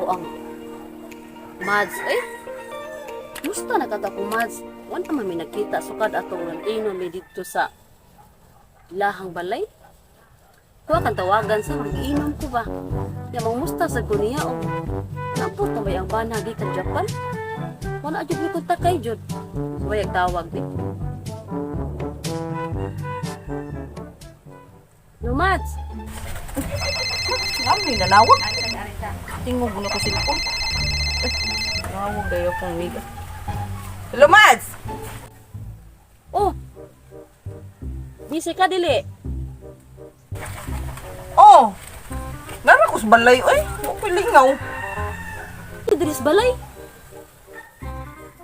Ako ang Mads, eh. Musta na kata ko, Mads? Wala man mi nagkita sukad atong nag-inom mi didto sa lahang balay. Kuha kang tawagan sa mag-inom ko ba? Ya mangmusta sa ko niya o naabot na ba ang bana gikan Japan? Wala jud mi kontak kay jud. Suway tawag di. No, Mads. Ngano ni nanawag? Tingog na ko sila ko. Eh, nawag dayo akong amiga. Hello, Mads! Oh. Busy ka dili. Oh! Nara ko sa balay, oy. Wa ko'y lingaw. Idris balay.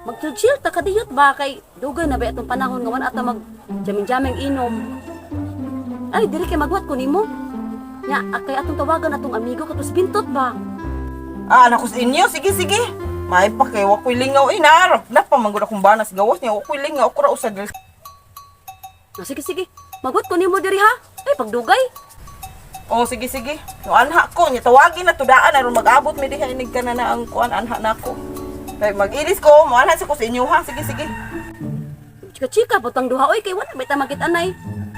Mag-chill ta kadiyot ba kay dugay na ba atong panahon nga wala ata mag jamin-jaming inom. Ay diri kay magwat ko nimo. Nya akay atong tawagan atong amigo katos bintot ba. Ah, anak ko sa inyo. Sige, sige. May pa kay wa ko'y lingaw. Eh, naarap na pa manggod akong banas gawas niya. Wa ko'y lingaw. Ako ra usag. Ah, sige sige. Magwat ko nimo diri ha. Ay pagdugay. Oh, sige, sige. No, anha ko. Nya tawagin na tudaan. Aron mag-abot mi diha. Inig ka na na ang kuan. Anha na ako. Kay mag-ilis ko. Mo-anha sa ko sa inyo ha. Sige, sige. Chika-chika butang duha oy kay wala may ta magkit-anay.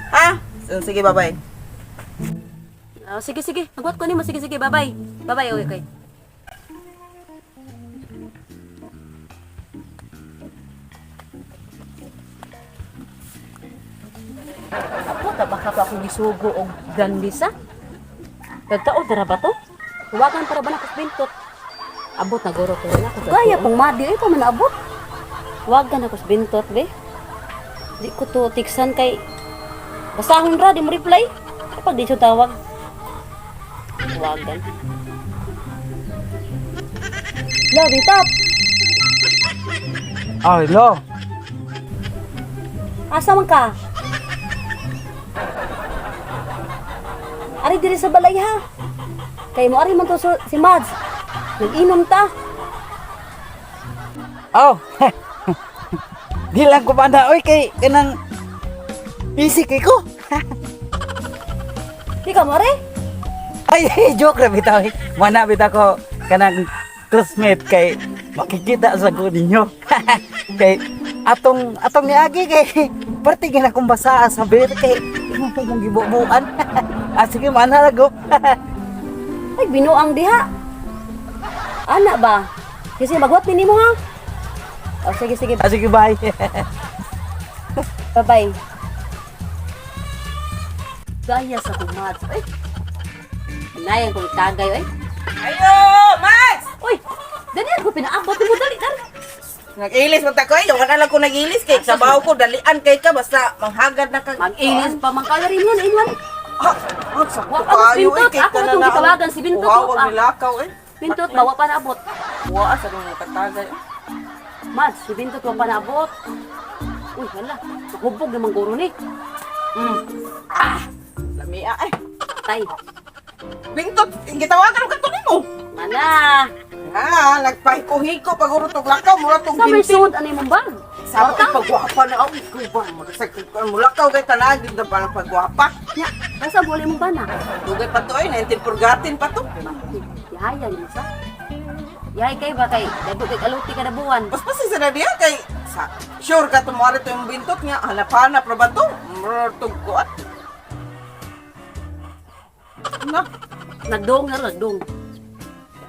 Ha? Sige, bye-bye. Ah, sige sige. Magwat ko nimo sige sige. Bye-bye. Bye-bye okay, okay. Ako ta baka pa akong gisugo og grandisa. Kagkaon tara ba to? Tuwagan para ba na bintot? Abot na guro ko na. Gaya pong madi ay pa man abot. Tuwagan ako sa bintot be. Di ko to tiksan kay basahon ra di mo reply. Kapag di siya tawag. Tuwagan. La, bintap. Ah, hello. Asa man ka? Ari diri sa balay ha. Kay mo ari man to si Mads. Nag-inom ta. Oh. Di lang ko banda oy kay kanang busy kay ko. Di ka mo ari? Ay, joke ra bitaw. Eh. Mana bitaw ko kanang classmate kay makikita sa ko ninyo. Kay atong atong niagi kay parte gina akong basa sa beer kay imong mong gibubuan. Ah, sige mana ra go. Ay binuang diha. Ana ba? Kasi magwat ni nimo ha. O sige sige. Ah, sige bye. Bye-bye. Gaya sa kong Mads. Ay. Nayan kong tagay ay. Ayo, Mads! Uy, dali ko pinaabot mo dali dali. Nag-ilis man ta ko. Ay, wala lang ko nag-ilis kay sabaw ko dalian kay ka basta manghagad na ka. Mag-ilis pa man kaya rin yan, inwan. Ah, ah, sakto Wa pa, kayo Bintot. eh. Kay Ako na itong na gitawagan, si Bintot, Kuhawag ah. nilakaw eh. Bintot ba wa pa naabot. Wa sa nung katagay. Mads, si Bintot wa pa naabot. Uy, hala. Hubog naman guro ni. Lamia eh. Tay. Bintot, gitawagan ko kato nimo. Mana. Ah, nagpahiko-hiko pag tog lakaw mura tog Sa may bintin. sud ani mong bag. Sa ako pagwapa na ako ikaw ba magsakit ko mulakaw kay tanan gid na parang pagwapa. Nya, asa mo mong bana? Dugay pa to eh, 19 purgatin pa to. Yaya ni sa. Yay kay ba kay dagko kay kaluti kada buwan. Paspasin sa na diya kay sa sure ka tumuari to yung bintot nga hanap-hanap ra ba to? Mura tog kuat. Na, Nagdong na nagdong.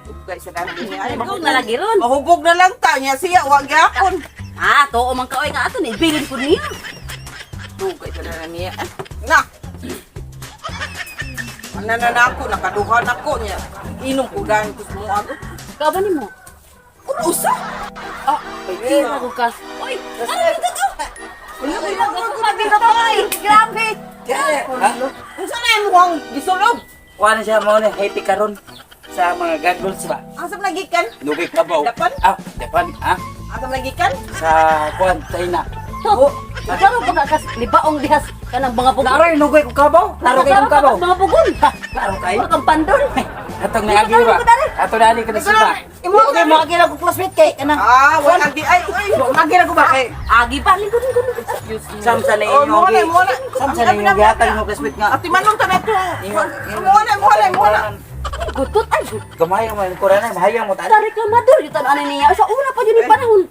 dugay sa dami niya. Ay, Nagdong na lagi ron. Mahubog na lang ta niya siya wa gyapon. Ah, tuo man ka oy nga ato ni ibilin ko niya. Dugay sa na niya. Eh, Na. Ana na na ako nakaduha na ko niya. Inom ko dahil ko sumuag. Kaaba nimo? Kuno usa. Ah, kira ko kas. Oy, ano dito to? Wala ko Ako pa dito oy. Grabe. Ha? Unsa na imong gisulob? Kuha na siya mo ni happy karon sa mga goggles ba. Asa man nagikan? Dugay ka ba? Japan? Ah, Japan. Ah, Asa man nagikan? sa kuan China. To. Klaro pa ka kas libaong dihas kanang mga pugon. Klaro yung nugay kong kabaw. Klaro kay kong kabaw. Mga pugon. Klaro kayo. Wala kang pandol. Atong naagi ba? Ato dali ka na sila. Imo Okay, maagi lang ko classmate kay kanang. Ah, wala di ay oy. Maagi lang ko ba kay Agi pa lingkod lingkod. Sam sa Oh, inyo. mo na, mo na. Sam sa inyo gihatag mo classmate nga. Ati manong ta na to. Mo na, mo na, mo na. Gutot ay. Gamay man ko ra na, mahayang mo Ta tan. reklamador gyud tan ani niya. Sa una pa jud ni panahon.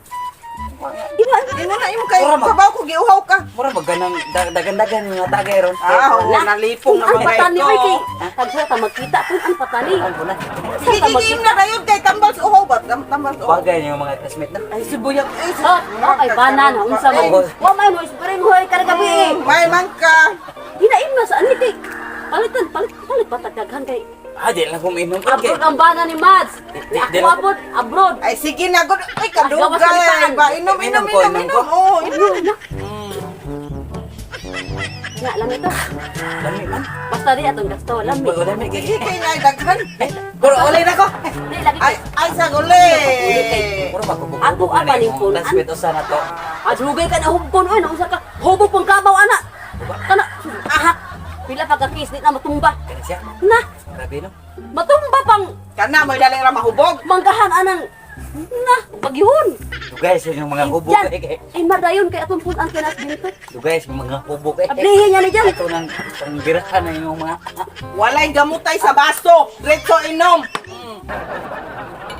Di ba? Imo na imo kay Ora, ma- kabaw ko giuhaw ka. Mura ba ganang dagan-dagan nga tagay ron. Ah, oo, nalipong Ang naman patani kay oy ko. kay tagsa ta magkita pun ang patani. Ano na? Sige, sige, na dayon kay tambal sa uhaw ba? Tambal sa uhaw. Bagay niyo mga classmate na. Ay, subuyak. Ay, Oh, okay, banana, unsa man. Oo. Wa may mo spring hoy kada gabi. May man ka. Hinain na sa ani kay palitan palit palit patagdaghan kay Ah, di lang kuminom. Okay. abroad ang bana ni Mads. Di- Ako di lang- abroad, abroad. Ay, sige na. Good. Ay, Gawas ka kadugay. litaan. Ba, inom, inom, Inom ko, inom, inom inom. ko. Oo, inom. Ano na? Nga lang ito. Lami man. Basta di atong gasto lami. Bago lami kay. Sige, kay na daghan. Pero ulay na ko. Di lagi Ay, ay, sa guli. Mura magkubog. Ako, apa ning punan? Classmate usa na to. Adugay ka na hubon oy, nausa ka. Hubog pang kabaw ana. Kana ahak. Pila pa ka kiss di na matumba. Kani siya. Na, Grabe no. matumba pang Kana, may dali ra mahubog. manggahan anang na pagyuhon. Dugay sa inyong mga hubog Yan. eh. Ay madayon kay atong punan kay nas dito. Dugay sa mga hubog eh. Ablihin niya ni dyan. Ato nang panggirahan na inyong mga Walay gamutay sa baso. Diretso inom.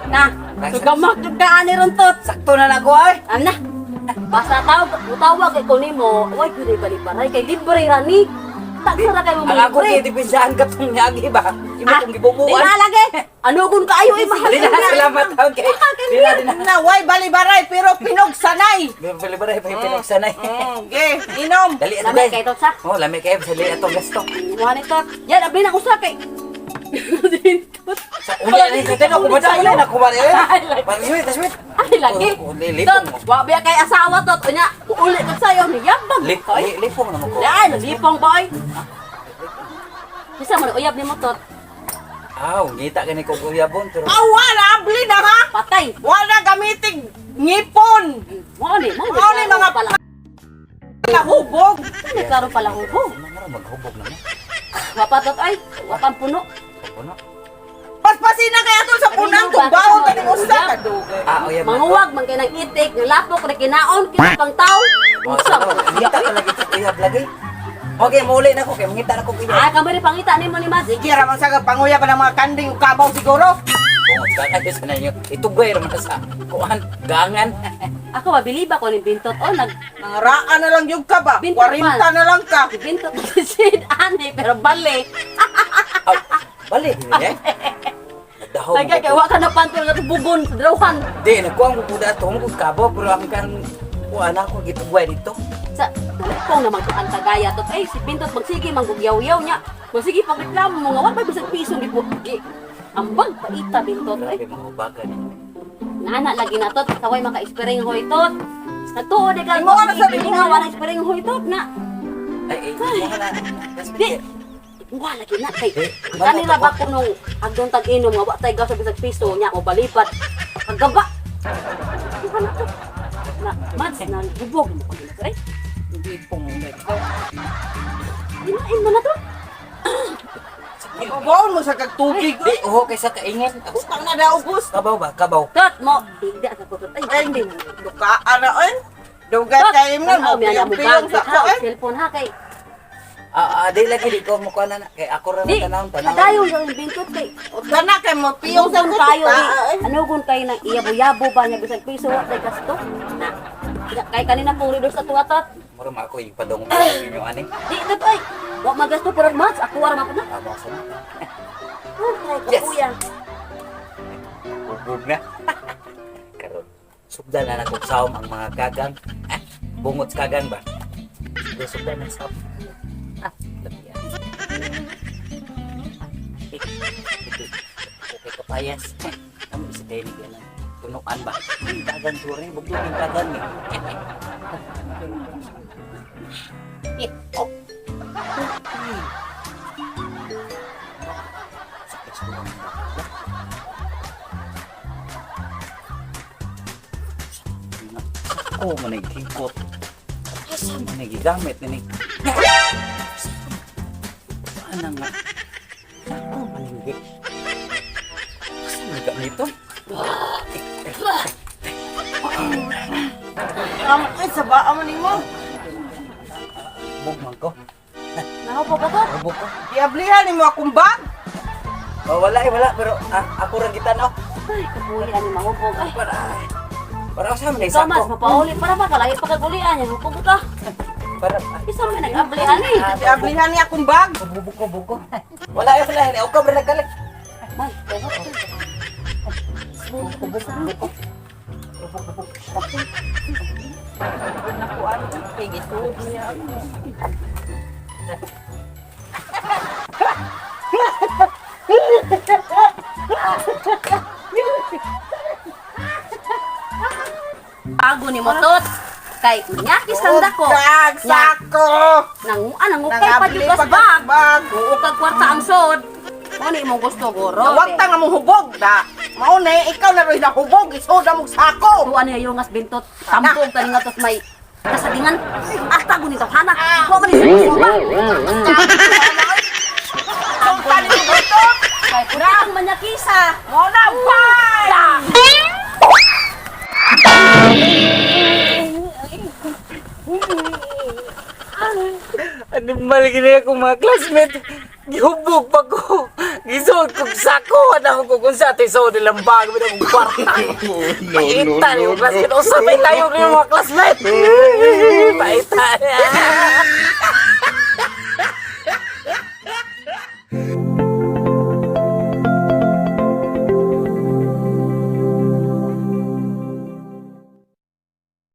Na, sugamak jud ka ani ron tot. Sakto na nako ay. Ana. Basta tawag, mutawag ko nimo, way gyud ay balibaray kay libre ra ni. Tagsara kay mo Ang ako libre. kay depensahan ka tong niagi ba? Imo Ah, kong gibubuan. Di na lagi. Ano kun kaayo ay mahal. Di na salamat taon kay. Di na di na. Na, way balibaray, pero pinog sanay. Bali-bali pa yung pinagsanay. Ge, inom. Dali ato Lami guys. kay tot sa. Oh, lami kayo sa dali atong gasto. Wa ni tot. Yan abli na usa kay. Sa uli ni ko tayo ko ba uli na ko ba eh. Bali tasmit. Ay lagi. Oh, lipong Tot, mo. wa biya kay asawa tot unya. Muuli ka sayo ni yabang. Lipong na mo ko. Yan, lipong boy. Bisa man uyab nimo tot. Aw, ngita gani ko guyabon pero Awa, naabli na ha. Patay. Wala gamitig ngipon. Mao ni, mao Mao ni mga pala. Nahubog. Ano klaro pala hubog. Mura maghubog na mo. Wapatot ay, wapang puno. Puno. Paspasin na kaya to sa punang kung baon tani usa kadugay. Ah, uyab. na. Manguwag man kay nang itik, nilapok na kinaon, kita pang tao. Oh, Unsa ano, man? Ngita ka lagi sa uyab lagi. Okay, mauli na ko kay mangita na ko uyab. Ah, kamo rin pangita nimo ni Magic. Sige ra man sa panguya pa ng mga kanding ug kabaw siguro. Bungod ka kayo sa ninyo. Itugay ra man sa kuan, gangan. Ako ba biliba ko ning bintot o nag Nangaraan na lang yung ka ba? Bintot 40 pa. na lang ka. bintot si ani pero bali. Aw, bali eh. Nagdahom. Lagi kay wa ka na pantol nga bugon sa drawhan. Di, nagkuhan ko po dato ko kabo, pero ang kan kuan ako gitugay dito. Sa kung naman ko ang tagaya tot ay si bintot magsige manggugyaw-yaw niya. Magsige pagreklamo mo nga wa pa bisag piso gipo. Gi ambag paita bintot ay. Grabe mga ubaga ninyo. Nana lagi na tot saway maka ispiring hoy tot. Nagtuo di ka. Imo ka na sabi mo. Nga wala ispiring hoy tot na. Ay, ay, mo na. Di. Wala lagi na kay. Eh, Kanila ba ko nung agdong tag-inom nga wa tay gas sa bisag piso nya mo balipat. Pagkaba. Di ba na to? Na mads na bubog mo ko nito ay. Hindi pong Dinain mo na to. Baon mo sa kag tubig. Di, uho kay sa kaingin. Utang na daw ubos. Kabaw ba? Kabaw. Tot mo. Hindi sa ko tot. Ay, Ay, hindi. dukaan na oy. Dugay Tot. kay mo Tanaw, mo may alam mo piyong sa bag, ko ha, eh. Cellphone ha kay. Ah, ah, di lagi di ko mukuha na na. Kay ako ra Di. man tanawon, tanawon. Dayon yung bintot kay. Kana kay mo piyong sa Anugon ko kayo dukaan. eh. Anugon kayo ng iyabo-yabo ba niya bisag piso wa tay gasto. Na. Kay kanina pong reader sa tuwatot. Mura ma ako ipadong ninyo ani. Di ito ay. Wa magasto pero months ako ra man na. Amo sa na. Ay, Yes. kapuya. Bubog na. Karon. Sugdan na nakong saom ang mga kagang. Ah, bungot sa kagang ba? Sige, sugdan na saom. Ah, lami yan. Eh, ito, okay kapayas. Eh, Amo sa daily ka lang. Tunukan ba? Ang kagang suri, bugdog yung kagang eh. Eh, oh. Sakit sa ulo. Ako man ay higkot. Asa man ay gigamit ni Ano nga? Ako man ay Asa man gamiton? Ay, sa ba man nimo? Bug man ko. Nahupo ka to? Hubog ko. Diablihan nimo akong bag. Oh, wala eh, wala. Pero ah, ako ra kita no. Ay, kapuhi ani mahubog. Ay, Para para sa man ikaw mas sako. mapauli para ba kalagi pa kagulian yan hubog ka. Para ah, Isa may nag-abli ani. Ablihan niya akong bag. buko buko. Wala eh, wala eh. Okay, ra nagkalik. May, buko. Buko buko. Naku, ano, kay gisuod niya ako. Bago ni motot. Kay manyakis lang dako. Bag, sako. Nang anang ukay pa Nangabli jud kas pa bag. bag. Ukag kwarta ang sod. Mo ni imong gusto goro. Huwag ta nga mong hubog da. Mao na eh, ikaw na rin nahubog, isuod mong sako. Tuan niya yung ngas bintot. Tampong tani nga tos may kasadingan. Asta guni tawhana. Wa man ni suba. Sultan ni dito. Kay pura ang manyakisa. Mao na, bye. Animal gini ako mga classmate. Gihubog pa ko. Gisuod kong sako. Ano ko kung sa atin suod nilang bag. Bitaw kong kwarta. No, Paita no, yung no, classmate. no. Usapay tayo ng mga classmate. Paita.